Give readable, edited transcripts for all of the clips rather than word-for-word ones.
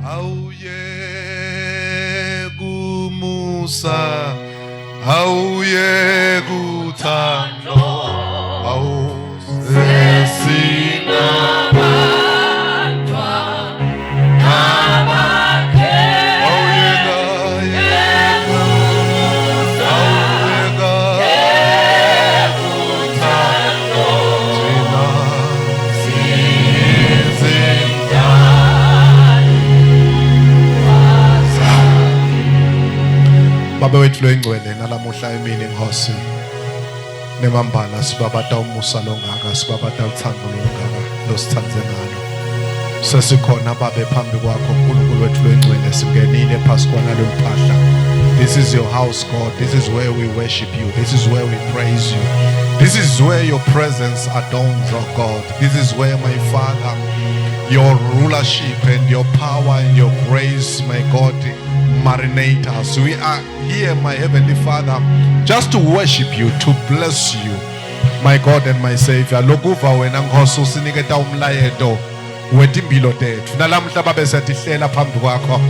Awuye kumusa, awuye kuthando, Baba wethu loyingcwele nalamuhla emini Nkosi nemambala sibabata umusa longaka sibabata uthando lolungaka losithandze ngalo sesikhona babe phambi kwakho uNkulunkulu wethu loyingcwele singenile phasi kwanalolu phahla. This is your house, God. This is where we worship you. This is where we praise you. This is where your presence adorns, oh God. This is where, my Father, your rulership and your power and your grace, my God, marinate us. We are here, my Heavenly Father, just to worship you, to bless you, my God and my Savior. Lokuva wena Nkosi usiniketa umlayeto wetimpilo tetfu. Nalamuhla babe siyatihlela phambi kwakho.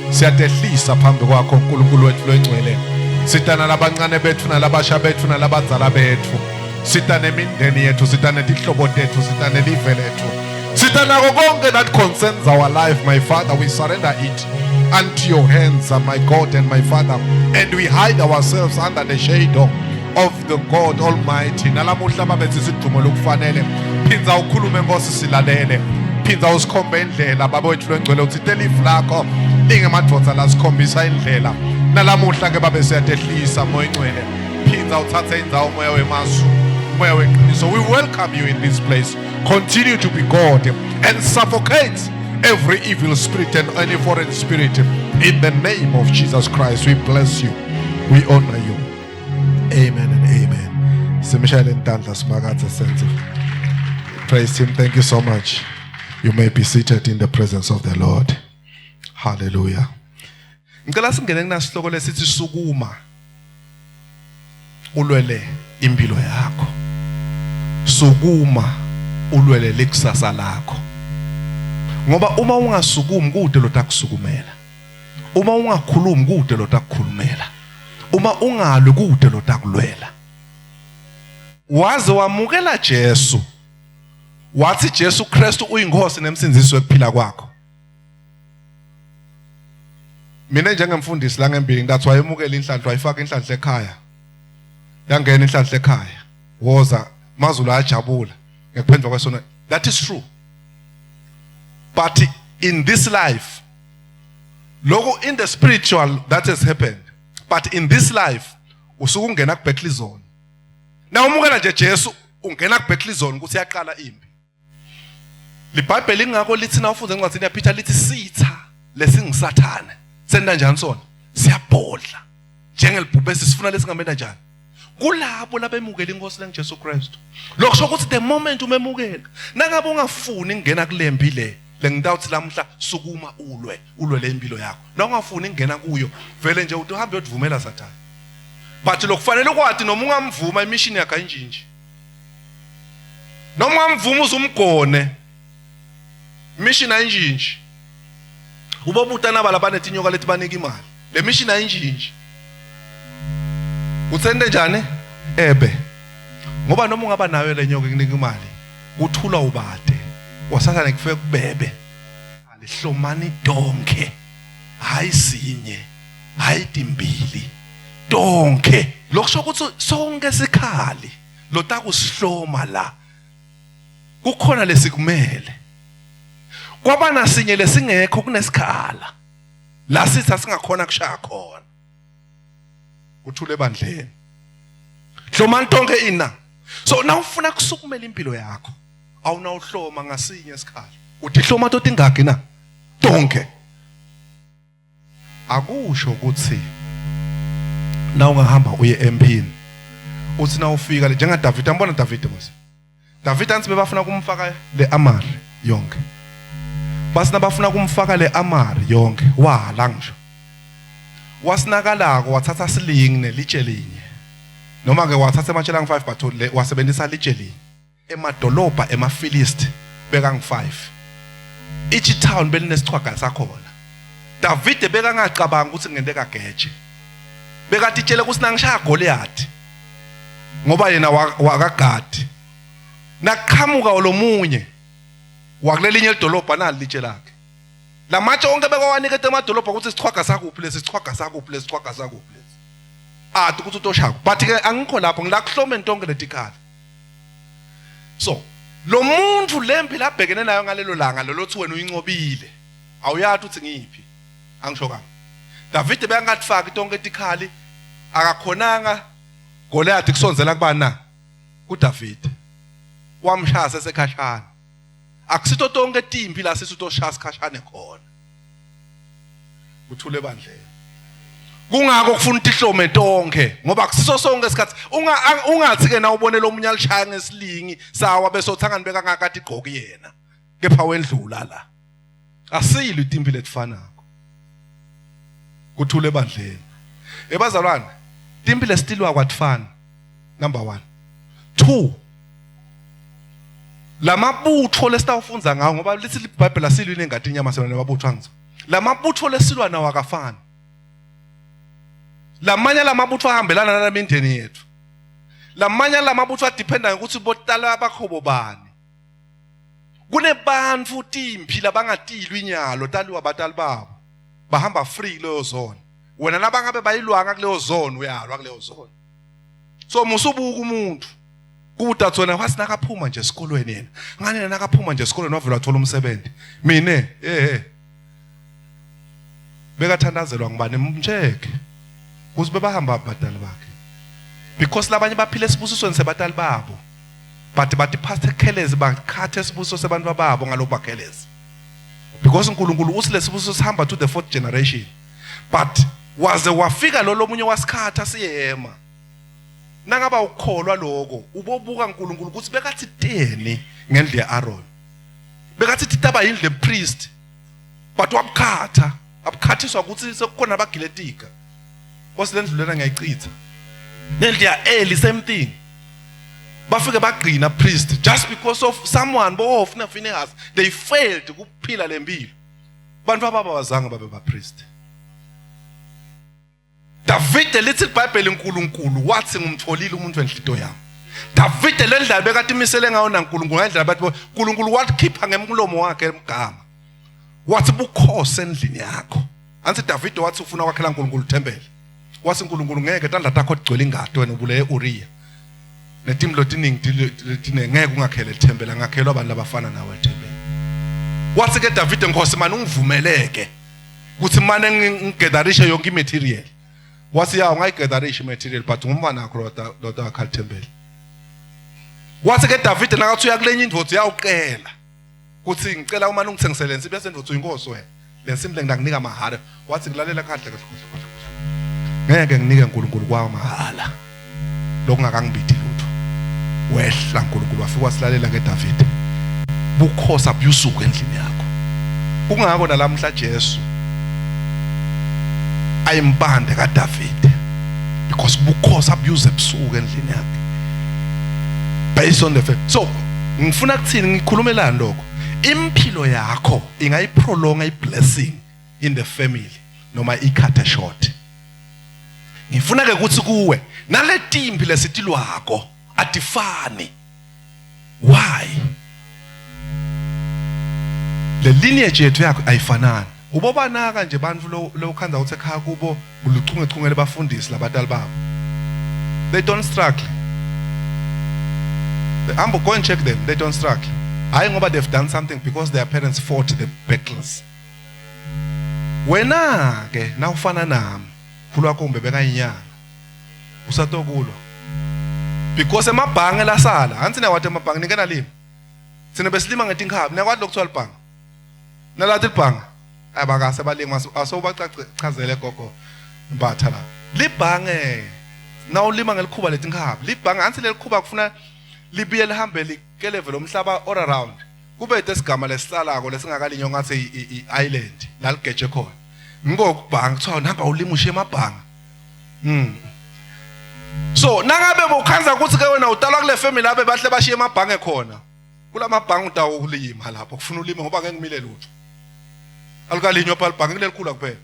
Siyatehlisa phambi kwakho uNkulunkulu wethu loyingcwele. Sitana labancane bethu nalabasha bethu nalabadzala bethu. Sita nemindeni yethu, sita netihlobo tethu, sita nelive lethu. Sita nako konke that concerns our life, my Father, we surrender it unto your hands, my God and my Father, and we hide ourselves under the shade of the God Almighty. Nalamuhla babe sisidvumo lokufanele. Phindza ukhulume Nkosi silalele. Phindza usikhombe indlela baba wethu longcwele uthi live lakho lingemadvodza lasikhombisa indlela. Nalamuhla ke babe siyatehlisa moya ingcwele. Phindza uthathe indzawo moya wemasu. Moya weqiniso. We welcome you in this place. Continue to be God and suffocate every evil spirit and any foreign spirit. In the name of Jesus Christ, we bless you. We honor you. Amen and amen. Simshayele intandla simakathe senze. Praise him. Thank you so much. You may be seated in the presence of the Lord. Hallelujah. Ngicela singene kunasihloko lesithi sukuma ulwele impilo yakho. Sukuma ulwele likusasa lakho. Ngoba uma ungasukumi kude lotakusukumela. Uma ungakhulumi kude lotakukhulumela. Uma ungalwi kude lotakulwela. Waze wamukela Jesu. Wathi Jesu Kristu uyinkosi nemsindzisi wekuphila kwakho. Mina njengemfundisi la ngembili ngithi wayemukela inhlanhla wayifaka inhlanhla ekhaya. Yangena inhlanhla ekhaya. Woza mazulu ayajabula ngekuphendva kwesono. That is true. But in this life lokhu in the spiritual that has happened, but in this life usuke ungena ku battle zone. Na umukela nje Jesu ungena ku battle zone ukuthi yaqala impi. LiBhayibheli ingakho lithi na ufunda encwadini yaPeter lithi sitha lesingisathane senta njani sona? Siyabhodla njengelibhubesi sifuna lesingamenta njani? Kulabo labemukela inkosi lenguJesu Kristu. Lokho kusho ukuthi the moment umemukela, nangabe ungafuni kungena kulempi le, lengitawuthi lamhla sukuma ulwe, ulwele impilo yakho. Na ungafuni kungena kuyo, vele nje uthi uhambe uyodvumela Sathane. But lokufanele ukwati noma ungamvuma imishini yakhe ayinjinji. Noma ungamvuma uzumgone. Mission ayinjinji. Ubobuta naba labanetinyoka leti banika imali. Le mission ayinjinji. Uthente njani? Ebe. Ngoba noma ungaba nayo le nyoka ekunika imali, kuthula ubade. Wasathane kufike kubebe. Alihlomani donke. Hayi sinye, hayi timbili. Donke. Lokusho ukuthi sonke sikhali lotakusihloma la kukhona lesikumele. Kwaba nasinye lesingekho kunesikhala la sithi asingakhona kushaya khona. Kuthule ebandleni. Hlomani tonke ina. So na ufuna kusukumela impilo yakho, awunawuhloma ngasinye isikhala. Uthi hloma totingaki na? Tonke. Akusho ukuthi na ungahamba uye empini uthi na ufika le njenga David, ambona David mos. David anti bebafuna kumfaka le amari yonke. Basi nabafuna kumfaka le amari yonke wala ngisho. Wasinakalako wathatha silingi nelitshe linye. Noma ke wathatha ematshe lang 5 but le wasebenzisa litshe linye. Emadolobha emaFilisti bekangu 5. Each town belinesichwaga sakhona. Davide bekangacabanga ukuthi ngenteka geje. Bekatitshela ukuthi nangishaya Goliath ngoba yena wakagadi. Naqhamuka lomunye wakulelinye lidolobha nali litshe lakhe. Lamatshe onke bekawaniketa emadolobha ukuthi sichwaga sakuphi lesi sichwaga sakuphi lesi sichwaga sakuphi lesi. Ati ukuthi utoshaka. But ke angikho lapho ngila kuhlomeni tonke letikhali. So lo muntu lempi labhekene nayo ngalelo langa lelo thi wena uyincobile. Awuyati ukuthi ngiyiphi. Angisho kanga. Davide bekangatifaki tonke tikhali akakhonanga Goliath kusondzela kubani na? KuDavide. Wamshaya sesekhashana. Akusito tonke timpi la sithi utoshaya sikhashane khona. Kuthule ebandleni. Kungako kufuna utihlome tonke ngoba akusiso sonke isikhathi unga ungathi ke na ubone lomunye alishaya ngesilingi sawa bese uthangani beka ngakade igqoki yena kepha wendlula la. Asilo itimpi letifanako. Kuthule ebandleni. Ebazalwane, timpi lesitilwa kwatifana. Number 1. 2. Lamabutho lesitawufundza ngawo ngoba lithi iBhayibheli asilwi nengati inyama sona namabutho angizo. Lamabutho lesilwa nawo akafani. Lamanye lamabutho ahambelana nalemindeni yethu. Lamanye lamabutho adependa ngokuthi botala bakho bobani. Kunebantfu timphi labangatilwi inyalo taliwa batali babo. Bahamba free kuleyo zone. Wena nabangabe bayilwanga kuleyo zone uyalwa kuleyo zone. So musubuka umuntu kuda tsona wathi nakaphuma nje esikolweni yena. Ngani yena nakaphuma nje esikolweni wavela wathola umsebenzi. Mina eh bekathandazelwa ngubani mcheck kuze bebahamba abadali bakhe. Because labanye baphila esibusisweni sebatali babo. But bathi pastor khelezi bakhathe esibusiso sebantu babo ngalokhu bakhelezi. Because uNkulunkulu uthi lesibusiso sihamba to the fourth generation. But waze wafika lo lomunye wasikhatha siyema. Nangaba ukukholwa lokho ubobuka uNkulunkulu ukuthi bekathi teni ngendlu yeAaron. Bekathi titaba yindlu yepriest. But wabukhatha, abukhathiswa ukuthi sekukhona abagiletika. Nkosi lendlu lena ngiyayichitha. Nendlu ya Eli same thing. Bafike bagcina priest just because of someone bo Hofni Phinehas they failed ukuphila lempilo. Bantu ababa bazange babe ba priest. Davide lithi iBhayibheli uNkulunkulu wathi ngumtholile umuntu wenhlito yami. Davide le ndlela bekatimisele ngayo naNkulunkulu ngendlela bathi uNkulunkulu wakhipha ngemlomo wakhe emgama. Wathi bukhosi endlini yakho. Anti Davide wathi ufuna kwakhela uNkulunkulu ithempeli. Wathi uNkulunkulu ngeke tandla takho tigcwele ingadi wena ubulele Uriya. Netimu lotiningi letine ngeke ungakhele ithempeli angakhelwa abantu labafana nawe ithempeli. Wathi ke Davide Nkosi manje ungivumeleke ukuthi mane ngigedarishe yonke imaterial. Wathi ya ungayigedarisha imaterial but ngumfana wakho lota lota wakhala ithempeli. Wathi ke Davide nakathi uya kulenye indvodza uyawuqela. Kuthi ngicela uma ungithengisele lensimbi bese ndvodza uyinkosi wena. Lensimbi le ngidakunika mahhala. Wathi ngulalela kahle kahle kahle. Ngeke nginike uNkulunkulu kwa mahhala. Lokungakangibidi lutho. Wehla uNkulunkulu wafika wasilalela ke Davide. Bukhosi abusuku endlini yakho. Kungako nalamhla Jesu ayimpande kaDavide because bukhosi abuse ebusuku endlini yakhe. Based on the fact. So ngifuna kuthini ngikhulumelani lokho? Impilo yakho ingayiprolonga iblessing in the family noma ikhathe short. Ngifuna ke ukuthi kuwe naletimpi lesitilwako atifani. Why? Le lineage yethu yakho ayifanani. Ubobanaka nje bantu lo ukhandza ukuthi ekhaya kubo luchungechunge lebafundisi labatali babo. They don't struggle. Ambo go and check them. They don't struggle. Hayi ngoba they've done something because their parents fought the battles. Wena ke nawufana nami, khulu wakho kumbe bekayinyanga. Usatokulwa. Because emabhange lasala, angithi niyawathi emabhange nike nalima. Thina besilima ngetinkhabi, niyakwati lokuthiwa libhange. Nalathi libhange. Abakase balima asowubachazele gogo Mbatha la. Libhange nawulima ngelikhuba letinkhabi, libhange angithi lelikhuba kufuna libuye lihambe likeleve lomhlaba all around. Kube esigama lesihlalako lesingakalinywa ngathi i-island la ligeje khona. Ngikokubhanga kuthiwa nihamba ulima ushiye emabhanga. So nangabe bokhanza ukuthi ke wena utalwa kule family abe bahle bashiye emabhange khona. Kulamabhange utawulima lapho kufuna ulime ngoba ngeke ngimile lutho. Alukalinywa pha libhange kulelikhula kuphela.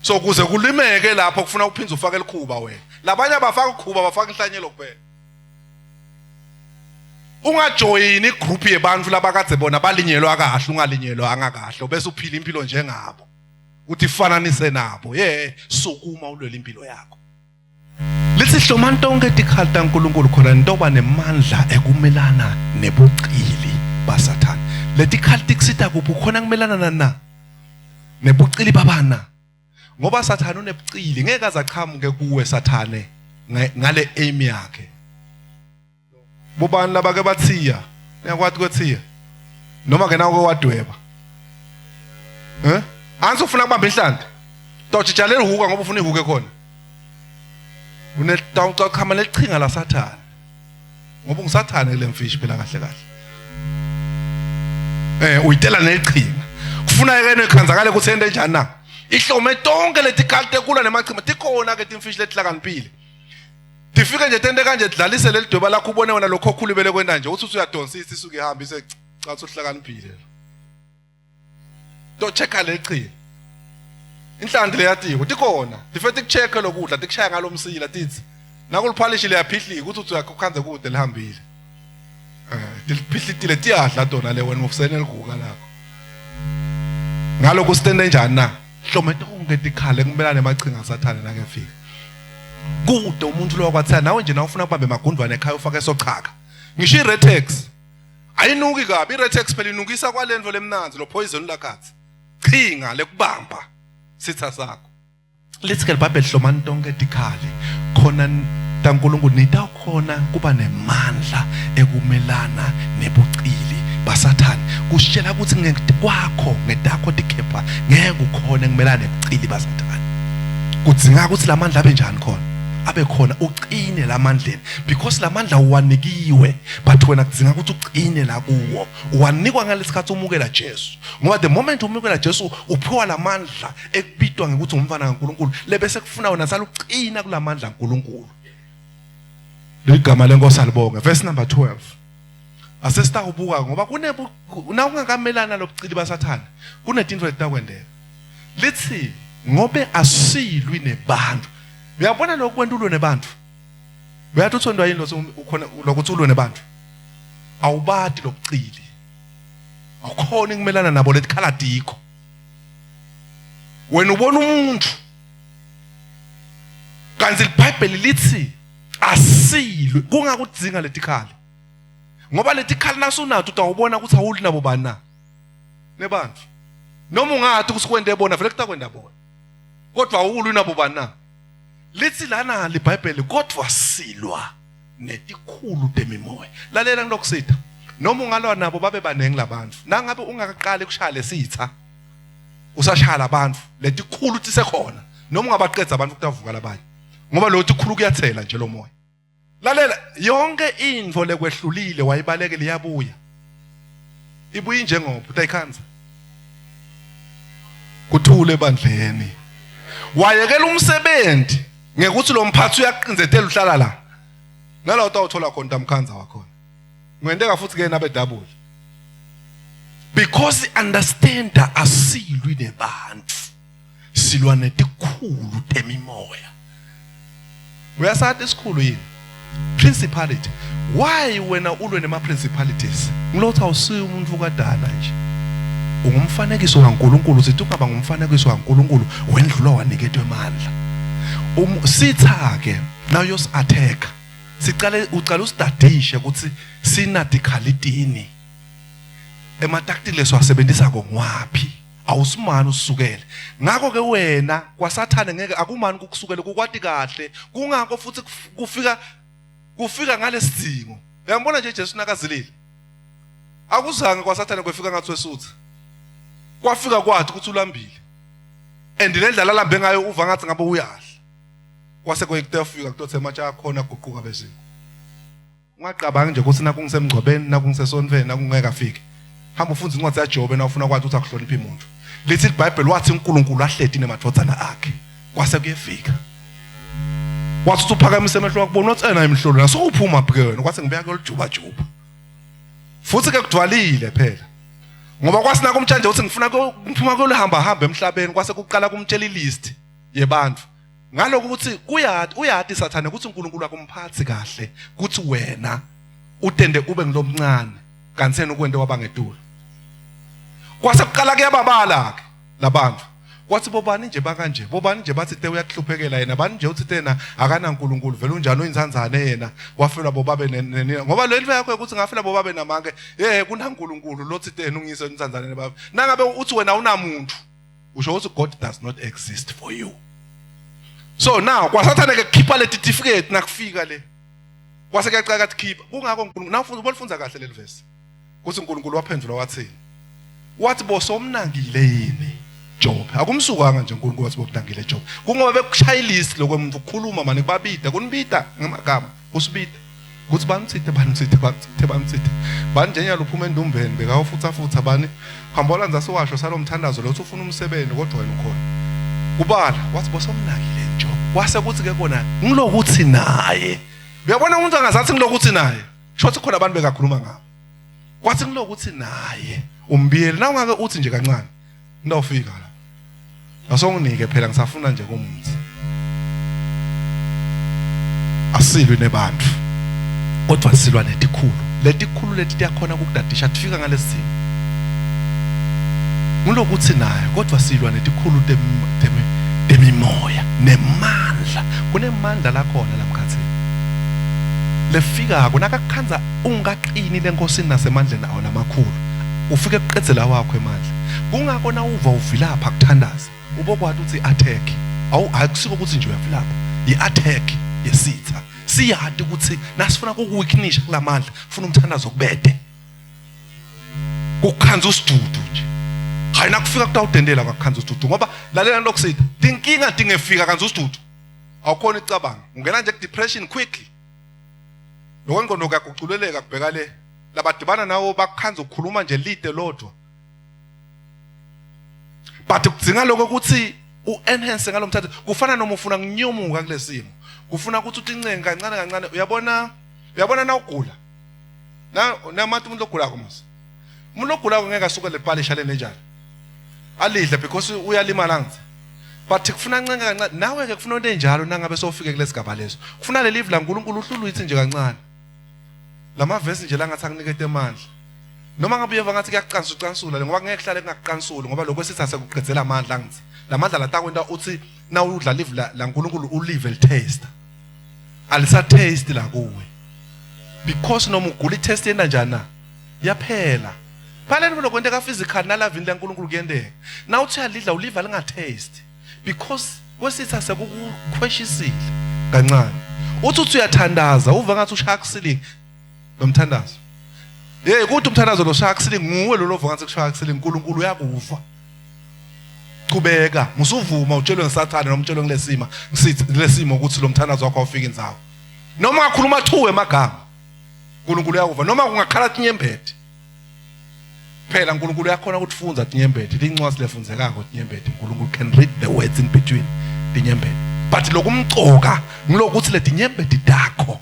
So kuze kulimeke lapho kufuna uphinde ufake likhuba wena. Labanye abafaka ukhuba bafaka inhlanyelo kuphela. Ungajoyini igroup yebantu labakade bona balinyelwa kahle ungalinyelwanga kahle bese uphila impilo njengabo. Uthi fananise nabo. Yeah, sukuma ulwele impilo yakho. Lithi hlomani tonke tikhali taNkulunkulu khona nitoba nemandla ekumelana nebucili baSathane. Letikhali tikusita kuphi ukhona kumelana nani na? Nebucili babana. Ngoba Sathane unebucili ngeke aze aqhamuke kuwe Sathane ngale aim yakhe. Bobani labake bathiya? Niyakwati kwethiya? Noma ke nawe wadweba. Eh? Ansi ufuna kubamba inhlanti. Tawujijala lihuka ngoba ufuna ihuke khona. Unetawuchama lechinga la Sathane. Ngoba ungusathane le mfishi phela kahle kahle. Eh uyitela neqhinga. Kufuna ke nekhanzakale ukuthi ende njani na? Ihlome tonke letikhali tekula nemachima tikhona ke timfishi letihlakaniphile. Tifike nje tente kanje dlalise leli dweba lakho ubone wena lokho okhulubele kwenta nje uthi usuyadonsisa isuke ihambe ise cha uhlakaniphile lo. To checka leqhinga. Inhlanti leyatiko tikhona tifike tikuchecke lokudla tikushaya ngalomsila tithi nakuliphalishi liyaphihlika uthi uthi uyakukhanze kude lihambile. Eh tiliphihlitile tiyadla tona le wena ufusene liguka lakho. Ngalokho sitende njani na? Hlome tonke tikhale kumelana nemachinga asathane nakefika. Kude umuntu lo wakwathiya nawe nje nawufuna kubambe emagundwane ekhaya ufake sochaka. Ngisho iRetex ayinuki kabi iRetex phela inukisa kwalento lemnanzi lo poison lakhathi. Chinga lekubamba sitha sakho. Lithi ke liBhayibheli hlomani tonke tikhali khona taNkulunkulu nitawukhona kuba nemandla ekumelana nebucili basathane kusitshela ukuthi kwakho ngetakho tikhepha ngeke ukhone kumelana nebucili basathane kudzinga ukuthi lamandla abe njani khona abe khona uqine lamandleni because lamandla uwanikiwe but wena kudzinga ukuthi uqine la kuwo uwanikwa ngalesikhathi umukela Jesu ngoba the moment umukela Jesu uphiwa lamandla ekubitwa ngekuthi ngumfana kaNkuluNkulu lebese kufuna wena saluqina kulamandla kaNkuluNkulu ligama lenkosi alibonge verse number 12 asesitawubuka ngoba kune nawungakamelana lobucili basathane kunetinto letakwendeka lithi ngobe asilwi nebantu uyabona lokhu kwenta ulwe nebantu uyathi uthondwa yini lokuthi ukhona lokuthi ulwe nebantu awubati lobucili awukhona ukumelana nabo letikhala dikho wena ubona umuntu kanti iBhayibheli lithi asilwe kungakudzinga letikhali ngoba letikhali nasunato utawubona ukuthi awuli nabo bani na nebantu noma ungathi ukuthi kwente bona vele kutakwenda bona kodwa awulwi nabo bani na lithi lana libhayibheli kodwa silwa netikhulu temimoya lalela ngilokusitha noma ungalwa nabo babe baningi labantu nangabe ungakaqali kushaya lesitha usashaya labantu letikhulu tisekhona noma ungabaqedza abantu kutavuka labanye ngoba lo tikhulu kuyathela nje lo moya lalela yonke intfo lekwehlulile wayibalekela iyabuya ibuye injengoba utayikhanza kuthule ebandleni wayekela umsebenzi ngekuthi lo mphathi uyaqinzetela uhlala la nala utawuthola khona tamkhanza wakhona ngwenteka futhi ke nabe double because understand asilwi nebantu silwa netikhulu temimoya uyasathi isikhulu yini principality why wena ulwe nema principalities ngilothi awusiyo umuntu kadala nje ungumfanekiso kaNkuluNkulu sithi ungaba ngumfanekiso kaNkuluNkulu wendlula waniketwe amandla um, sitha ke now yos attack sicale ucala usidadishe ukuthi sinadikhalitini ematakti lesiwasebenzisa kongwaphi awusimani usukele ngakho ke wena kwasathane ngeke akumani kukusukele kukwati kahle kungakho futhi kufika kufika ngalesidingo uyambona nje Jesu nakazilile akuzange kwasathane kwefika ngathi wesutha kwafika kwathi ukuthi ulambile and le ndlela alambe ngayo uva ngathi ngabe uyadla kwase kuyekutafika kutothe amatshe akhona aguquka beziko Ungacabangi nje ukuthi nakungisemngcwabeni nakungisesontweni nakungeke afike. Hamba ufunda incwadi yaJobe na ufuna kwathi ukuthi akuhloniphi umuntu. Lithi iBhayibheli wathi uNkulunkulu ahleti nemadvodzana akhe. Kwase kuyefika. Wathi uthi uphakamise amehlo wakubona wathi ena imhlolo naso uphuma phi ke wena kwase ngibeka kolujuba juba. Futhi ke kudwalile phela. Ngoba kwasina kumtshela nje ukuthi ngifuna ngiphuma kuyolihamba hamba emhlabeni kwase kuqala kumtshela ilist yebantu. Ngaloko ukuthi kuyati uyati sathane ukuthi uNkulunkulu akumphathi kahle ukuthi wena utende ube ngilomncane kanti yena ukwente waba ngetulu. Kwase kuqala kuyababala ke labantu. Wathi bobani nje bakanje bobani nje bathi te uyakuhluphekela yena bani nje uthi tena akanaNkulunkulu vele unjani uyinzanzane yena wafelwa bobabe nenina ngoba le nto yakho ukuthi ngafela bobabe namake eh kunaNkulunkulu lothi tena ungiyise inzanzane nebabe nangabe uthi wena unamuntu usho ukuthi God does not exist for you so now kwasathane ke khipha le certificate nakufika le kwase kuyacaka athi khipha kungakho uNkulunkulu nawufunda ubolifunza kahle leli verse Kuthi uNkulunkulu waphendula wathini? Wathi bosomnakile yini Job? Akumsukanga nje uNkulunkulu wathi bokunakile Job. Kungoba bekushaya ilist lokwemuntu ukukhuluma manje kubabida kunibida ngamagama kusibida. Kuthi banithithe banithithe banithithe banithithe. Banjenya luphuma endumbeni bekawufutha futha bani hamba olanza siwasho salomthandazo lo ufuna umsebenzi kodwa wena ukhona. Kubala wathi bosomnakile Job. Kwase kuthi ke kona ngilokuthi naye. Uyabona umuntu angazathi ngilokuthi naye. Shothi khona abantu bekakhuluma ngabo. Kwathi kulokuthi naye umbiyeli na ungake uthi nje kancane ngidawufika la. Asonginike phela ngisafuna nje kumthi. Asilwi nebantu. Kodwa silwa netikhulu. Letikhulu leti tiyakhona ukukudadisha tifika ngalesimo. Ngulokuthi naye kodwa silwa netikhulu temimoya nemandla. Kunemandla lakhona lamkhathini. Lefikako nakakukhandza ungaqini lenkosini nasemandleni awo lamakhulu ufike kuqedzela wakho emandla kungako nawuva uvilapha kuthandaza ubokwati ukuthi i-attack awu akusiko ukuthi nje uyavilapha i-attack yesitha siyati ukuthi nasifuna kukuweakenisha kulamandla funa umthandazo kubede kukhanza usidudu nje hayi nakufika kutawudendela kwakukhanza usidudu ngoba lalela lokusitha tinkinga tingefika kanza usidudu awukhona icabanga ungena nje ku-depression quickly Lokwengqondo kuyaguculeleka kubheka le labadibana nawo bakukhanza ukukhuluma nje lide lodwa but kudzinga lokho ukuthi u-enhance ngalo mthatho kufana noma ufuna kunyomuka kulesimo kufuna ukuthi utincenge kancane kancane uyabona uyabona na ugula na namati umuntu ogulako mos umuntu ogulako ngeke asuke lepalisha lenenjalo alidle because uyalimala ngithi but kufuna ncenge kancane nawe ke kufuna into enjalo nangabe sofike kulesigaba leso kufuna leli live laNkulunkulu uhlulwe ithi nje kancane lamavesi nje langathi akunikete amandla noma ngabe uyeva ngathi kuyakucansa ucansula ngoba ngeke kuhlale kungakucansuli ngoba lokho esithi asekuqedzela amandla ngithi lamandla latakwenta uthi na udla live laNkulunkulu ulive litaste alisa taste la kuwe because noma ugula i-test yenda njani na yaphela phela lento lokwenteka physical nalavini laNkulunkulu kuyenteka na uthi uyalidla uliva linga-taste because kwesitha sekukukhweshisile kancane uthi uthi uyathandaza uva ngathi ushaya kusilingi nomthandazo hey kuthi umthandazo lo shaya kusilingi nguwe lo lova ngathi kushaya kusilingi uNkulunkulu uyakuva qhubeka musuvuma utshelwe ngisathane noma utshelwe ngilesima sithi lesimo ukuthi lo mthandazo wakho awufiki indzawo noma ungakhuluma thuwe emagama uNkulunkulu uyakuva noma kungakhala tinyembeti phela uNkulunkulu uyakhona ukufunza tinyembeti tincwasi lefunzekako tinyembeti uNkulunkulu can read the words in between tinyembeti but lokumcoka ngilokuthi letinyembeti takho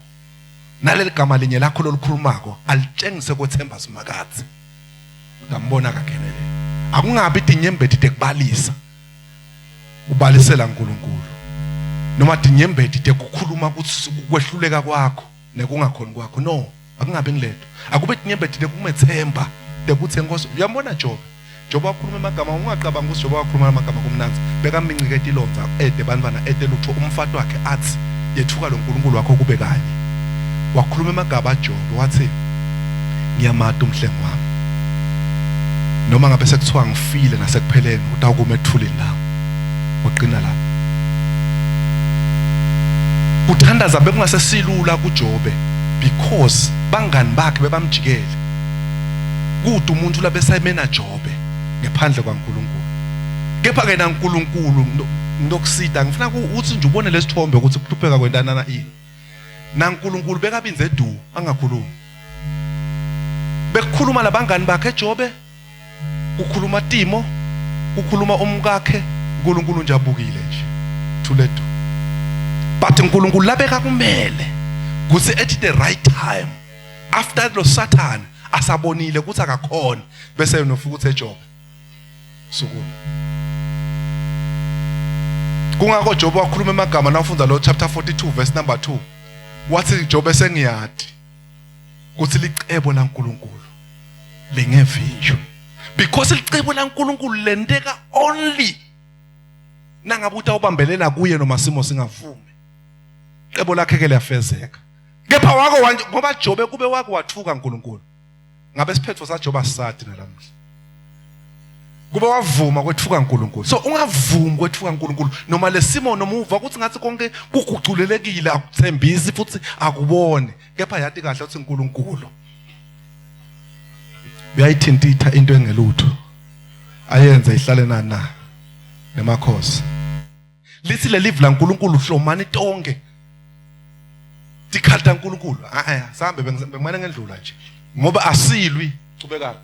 naleli gama linye lakho lolukhulumako alitshengise kwethemba simakadze ngambona kagenele akungabi tinyembeti tekubalisa ubalisela uNkulunkulu noma tinyembeti tekukhuluma ukuthi kwehluleka kwakho nekungakhoni kwakho no akungabi ngileto akube tinyembeti tekumethemba tekuthi enkosi uyambona Jobe Jobe wakhuluma emagama ungacabanga ukuthi Jobe wakhuluma amagama kumnanzi bekamincike tilondza ede bantwana ede lutho umfati wakhe athi yethuka lo nkulunkulu wakho kube kanye wakhuluma emagama aJobe wathi ngiyamati umhlengi wami noma ngabe sekuthiwa ngifile nasekupheleni utawukuma ethulini lami waqina lapho kuthandaza bekungasesilula kuJobe because bangani bakhe bebamjikele kude umuntu labesayimena Jobe ngephandle kwaNkulunkulu kepha ke naNkulunkulu ngilokusida ngifuna ukuthi nje ubone lesithombe ukuthi kuhlupheka kwentanana ini naNkulunkulu bekabinze du angakhulumi bekukhuluma labangani bakhe Jobe kukhuluma Timo kukhuluma umkakhe uNkulunkulu nje abukile nje thule du but uNkulunkulu labeka kumele kuthi at the right time after lo Satan Asabonile ukuthi akakhona bese yena ufika uthe Jobe sukuma. Kungakho Jobe wakhuluma emagama nawufunda lo chapter 42 verse number 2. Wathi Jobe sengiyati ukuthi licebo laNkuluNkulu lingevinjwe. Because licebo laNkuluNkulu lenteka only nangabe utawubambelela kuye noma simo singavumi. Cebo lakhe ke liyafezeka. Kepha wako wanje ngoba Jobe kube wake wathuka uNkulunkulu. Ngabe isiphetho saJobe asisadi nalamuhla. Kube wavuma kwethuka uNkulunkulu. So ungavumi kwethuka uNkulunkulu noma lesimo noma uva ukuthi ngathi konke kuguculelekile akuthembisi futhi akubone. Kepha yati kahle ukuthi uNkulunkulu uyayithintitha into engelutho ayenze ihlale nani na nemakhosi. Lithi lelivi laNkulunkulu hlomani tonke tikhali taNkulunkulu. Hayi sambe bengimane ngendlula nje ngoba asilwi chubekani.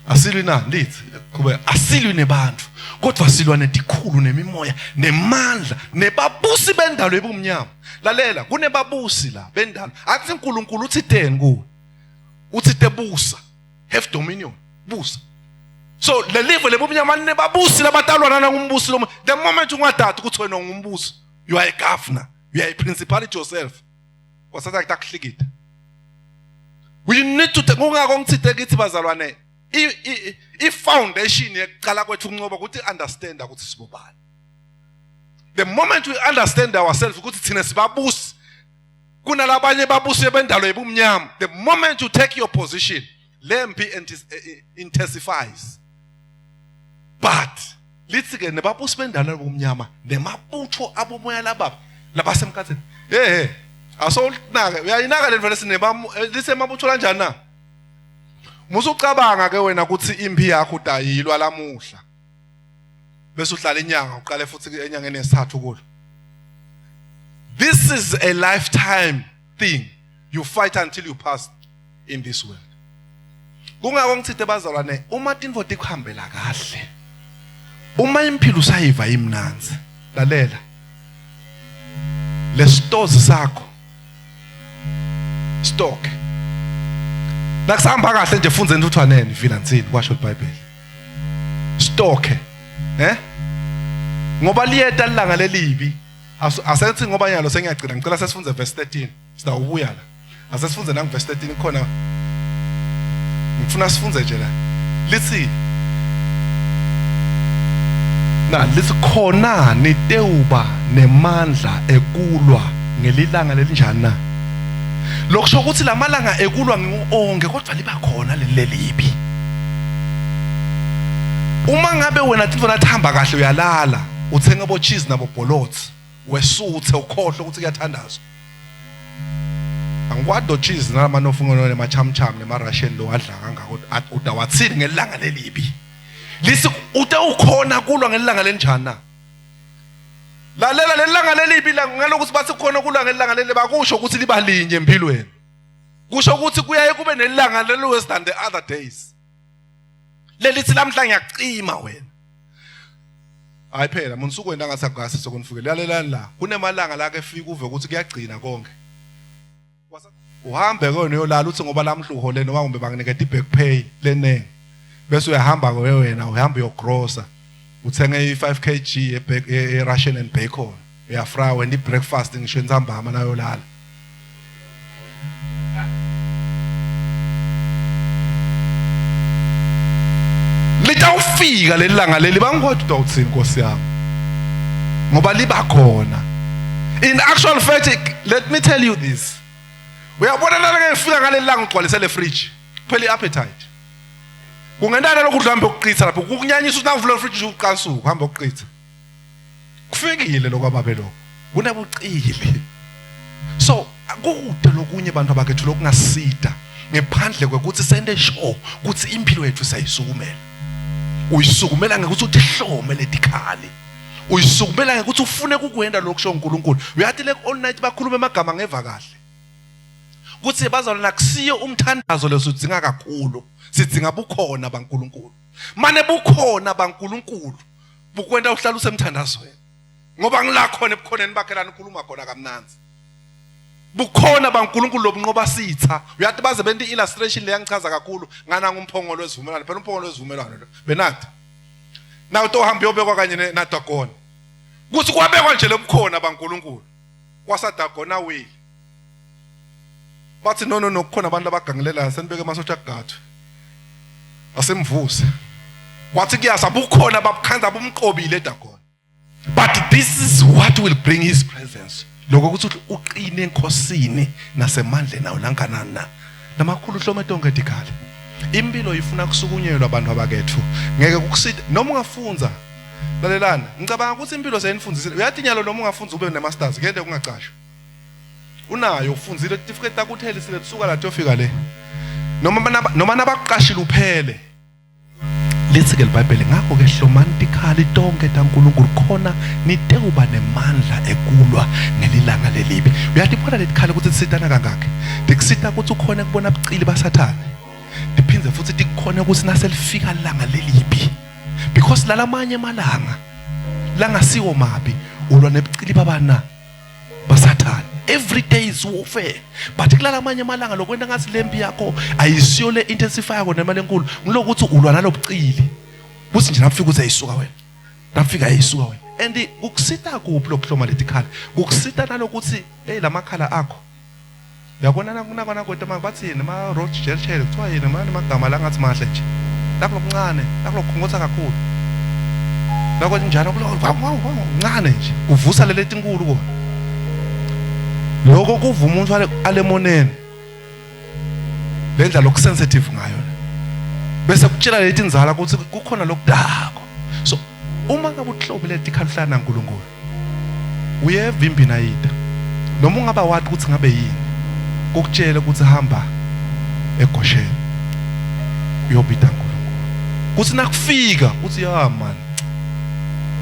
Asilwi na lithi qhubeka asilwi nebantu kodwa silwa netikhulu nemimoya nemandla nebabusi bendalo ebumnyama. Lalela kunebabusi la bendalo. Akuthi uNkulunkulu uthi teni kuwe. Uthi tebusa have dominion busa. So le live lebumnyama linebabusi labatalwana nangumbusi lo the moment ungadadi ukuthi wena ungumbusi you are a governor you are a principality yourself. Kwasatha kutakuhlikita. We need to kungako ngithite kithi bazalwane i foundation yekuqala kwethu ukunqoba ukuthi understand ukuthi sibobani. The moment we understand ourselves ukuthi thina sibabusi kunalabanye babusi bendalo yebumnyama the moment you take your position lempi intensifies but lithi ke nebabusi bendalo yobumnyama nemabutho abomoya lababa labasemkhathini hey asowunake uyayinaka lento lesineba lisemabutho kanjani na musucabanga ke wena ukuthi impi yakho udayilwa lamuhla bese uhlala inyanga uqale futhi enyangeni yesithathu kulo this is a lifetime thing you fight until you pass in this world kungako ngithite bazalwane uma tintfo tikuhambela kahle uma impilo usayiva imnanzi lalela lesitozi sakho stock nakusahamba kahle nje funza entuthwaneni vilansini kwasho iBhayibheli stock eh ngoba liyeta ilanga lelibi asenthi ngoba nyalo sengiyagcina ngicela sesifunze verse 13 sitawubuya la asesifunze nangu verse 13 khona ngifuna sifunze nje la lithi na lithi khona nitewuba nemandla ekulwa ngelilanga lelinjani na lokusho ukuthi lamalanga ekulwa ngiwonke kodwa liba khona leli lelibi uma ngabe wena tintfo nathamba kahle uyalala uthenge bo cheese nabo bholotsi wesuthe ukhohlwe ukuthi kuyathandazwa angikwadi do cheese nalama nemachamuchamu nema-russian lo adla kangako utawathini ngelanga lelibi lisi ute ukhona kulwa ngelanga lenjani na lalela lelanga lelibi ngalokuthi bathi khona kulwa ngelanga leli bakusho ukuthi liba linye empilweni kusho ukuthi kuyaye kube nelanga leli worse than the other days lelithi lamhla ngiyacima wena hayi phela muntu usukwenda ngathi akukase sokunifikele lalelani la kunemalanga la ke fika uve ukuthi kuyagcina konke uhambe kona uyolala uthi ngoba lamhla uhole noma kumbe banginiketa i-back pay leningi bese uyahamba ke wena uhamba uyogrosa uthenge i-5 kg e-Russian and bacon uyafrya wena i-breakfast ngisho entsambama nayolala litawufika leli langa leli bangikodwa utawuthini nkosi yami ngoba liba khona in actual fact let me tell you this uyabona lana ke ngifika ngaleli langa ugcwalise le fridge kuphela i-appetite kungentana lokhu udla hambe ukuqitha lapho kukunyanyisa ukuthi nawuvula fridge uqansuka hamba ukuqitha kufikile lokwababe lokho kunebucili so kude lokunye bantu abakethu lokungasida ngephandle kwekuthi sente sure ukuthi impilo yethu siyayisukumela uyisukumela ngekuthi utihlome letikhali uyisukumela ngekuthi ufune kukwenda lokhu sho uNkulunkulu uyathi le all night bakhuluma amagama ngeva kahle kuthi bazalwana akusiyo umthandazo lesudzinga kakhulu sidzinga bukhona baNkulunkulu mane bukhona baNkulunkulu bukwenta uhlala usemthandazweni ngoba ngila khona ebukhoneni bakhe lana ukhuluma khona kamnanzi. Bukhona baNkulunkulu lobunqoba sitha. Uyathi baze bente illustration leyangichaza kakhulu ngana ngumphongolo wesivumelwano. Phela umphongolo wesivumelwano lo. Benadi. Nawu tohamba uyobekwa kanye naDagona. Kuthi kwabekwa nje lobukhona baNkulunkulu. KwasaDagona wile. Bathi no no no kukhona abantu abagangelelayo senibeke amasosha akugathwe. Asemvuse. Wathi kuyasa bukhona babukhanza bumqobile Dagona. But this is what will bring his presence. Lokho ukuthi uqine enkosini nasemandleni awo langanani na. Namakhulu hlome tonke tikhali. Impilo ifuna kusukunyelwa abantu abakethu. Ngeke kukusite noma ungafunza. Lalelani, ngicabanga ukuthi impilo seyinifundisile. Uyathi nyalo noma ungafunza ube ne masters, kuyente kungacashwa. Unayo ufunzile certificate takuthelisile kusuka la tofika le. Noma noma nabakuqashile uphele. Lithi-ke liBhayibheli, ngakho-ke hlomani tikhali tonke taNkulunkulu khona nitewuba nemandla ekulwa ngelilanga lelibi. Uyatibona letikhali ukuthi tisitana kangakhi? Tikusita ukuthi ukhone kubona bucili baSathane. Tiphindze futhi tikukhone ukuthi naselifika lilanga lelibi. Because lalamanye emalanga langasiwo mabi ulwa nebucili babana basathane every day is warfare but kulala amanye amalanga lokwenta ngathi lempi yakho ayisiyo le intensifyako nemali enkulu ngilokuthi ulwa nalobucili kuthi nje nafika uthi ayisuka wena nafika ayisuka wena and kukusita kuphi lokuhloma letikhala kukusita nalokuthi hey lamakhala akho Uyabona nakona kwethu manje bathi yini ma road gel shell kuthiwa yini manje amagama la ngathi mahle nje. Nakulokuncane, nakulokukhongotha kakhulu. Nako njalo kuncane nje kuvusa leli tinkulu kona. Lokho kuva umuntu alemoneni. Le ndlela lokusensitive ngayo le. Bese kutshela leti nzala ukuthi kukhona lokudako. So uma ngabe uhlobile tikhala uhlala naNkulunkulu Uyeva impi nayida. Noma ungaba wathi ukuthi ngabe yini. Kokutshela ukuthi hamba eGosheni. Uyobida uNkulunkulu. Kuthi nakufika uthi ya man.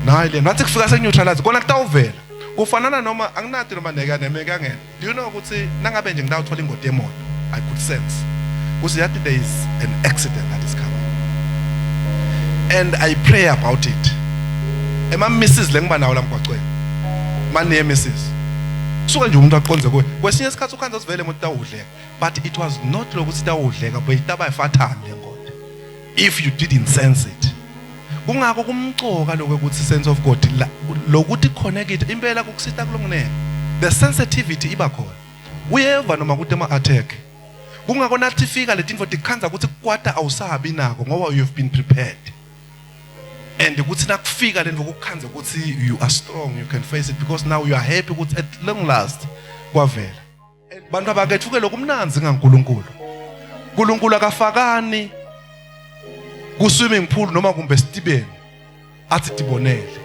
Nayi le nathi kufika seneutralize kona kutawuvela. Kufanana noma anginadi noma neka nemeka ngene. Do you know ukuthi nangabe nje ngitawuthola ingoti yemoto I could sense ukuthi yathi there is an accident that is coming and I pray about it ema misses lengiba nawo la mgwaqweni mane misses suka nje umuntu aqonze kuwe kwesinye isikhathi ukhanza sivele imoto itawudleka but it was not lokuthi itawudleka but itaba ifathane le ngoti if you didn't sense it Kungako kumcoka lokho ukuthi sense of God lokuthi connect impela kukusita kulonginene. The sensitivity iba khona. Uyeva noma kuthi ama attack. Kungako nathi fika letinfo tikukhandza ukuthi kukwata awusabi nako ngoba you've been prepared. And ukuthi nakufika lento kukukhandza ukuthi you are strong you can face it because now you are happy ukuthi at long last kwavela. Bantu abakethuke lokumnanzi ngaNkulunkulu. uNkulunkulu akafakani ku swimming pool noma kumbe esitibeni athi tibonele.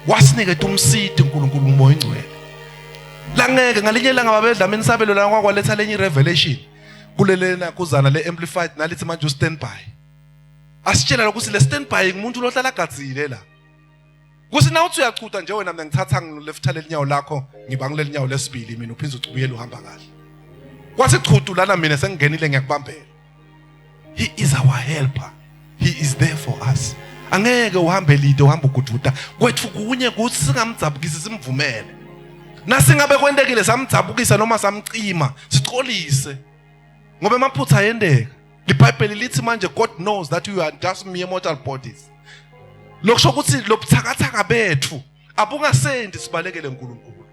Wasiniketa umsidi uNkulunkulu umoya ingcwele. Langeke ngalinye ilanga babedla mina isabelo la kwakwaletha lenye revelation kulelena kuzana le amplified nalithi manje u stand by. Asitshela ukuthi le stand by ngumuntu lohlala agadzile la. Kuthi na uthi uyachuta nje wena mina ngithatha ngilefutha lelinyawo lakho ngiba ngileli nyawo lesibili mina uphinde ucubuyele uhamba kahle. Kwathi chutu lana mina sengingenile ngiyakubambela. He is our helper. He is there for us. Angeke uhambe lide uhambe ugududa. Kwethu kunye kuthi singamdzabukisi simvumele. Nasingabe kwentekile samdzabukisa noma samcima sixolise. Ngoba emaphutha ayendeka. LiBhayibheli lithi manje God knows that you are just mere mortal bodies. Lokusho ukuthi lobuthakathaka bethu abungasendi sibalekele uNkulunkulu.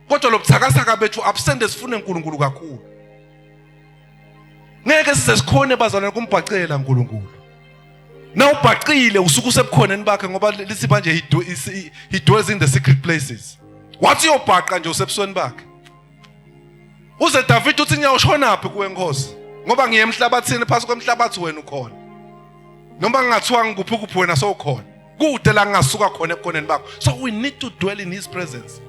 Kodwa lobuthakathaka bethu abusende sifune uNkulunkulu kakhulu. Ngeke size sikhone bazalwane kumbhacela uNkulunkulu. Na ubhacile usuke usebukhoneni bakhe ngoba lithi manje he dwells in the secret places. Wathi uyobhaqa nje usebusweni bakhe. Uze David uthi ngiyawushonaphi kuwe Nkosi ngoba ngiye emhlabathini phasi kwemhlabathi wena ukhona. Noma ngingathiwa ngikuphi kuphi wena sowukhona. Kude la ngingasuka khona ebukhoneni bakho. So we need to dwell in his presence.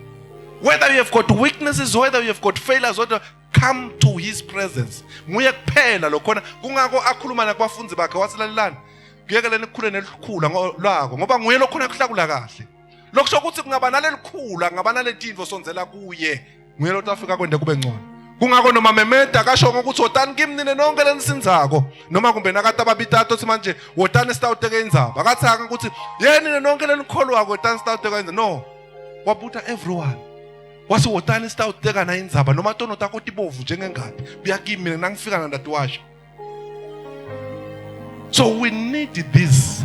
Whether you have got weaknesses, whether you have got failures, whether come to his presence. Nguye kuphela lokhona kungako akhuluma nakubafundi bakhe wathi lalelani. Kuyekeleni kukhule nelikhula lwako ngoba nguye lokhona kuhlakula kahle. Lokusho ukuthi kungaba nalelikhula, kungaba naletinto sondzela kuye. Nguye lo afika kwende kube ngcono. Kungako noma memeda kasho ngokuthi wotani kimi nine nonke lenisindzako noma kumbe nakati ababitatu othi manje wotani sitawuteka indzaba akathanga ukuthi yeni nine nonke lenikholwako wotani sitawuteka indzaba no wabuta everyone. Wase wotani sitawutekana indzaba noma tono takho tibovu njengengati buya kimi mina nangifika nandatiwasha. So we need these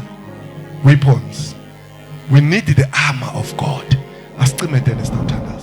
weapons. We need the armor of God. Asicimetele sitawuthandaza.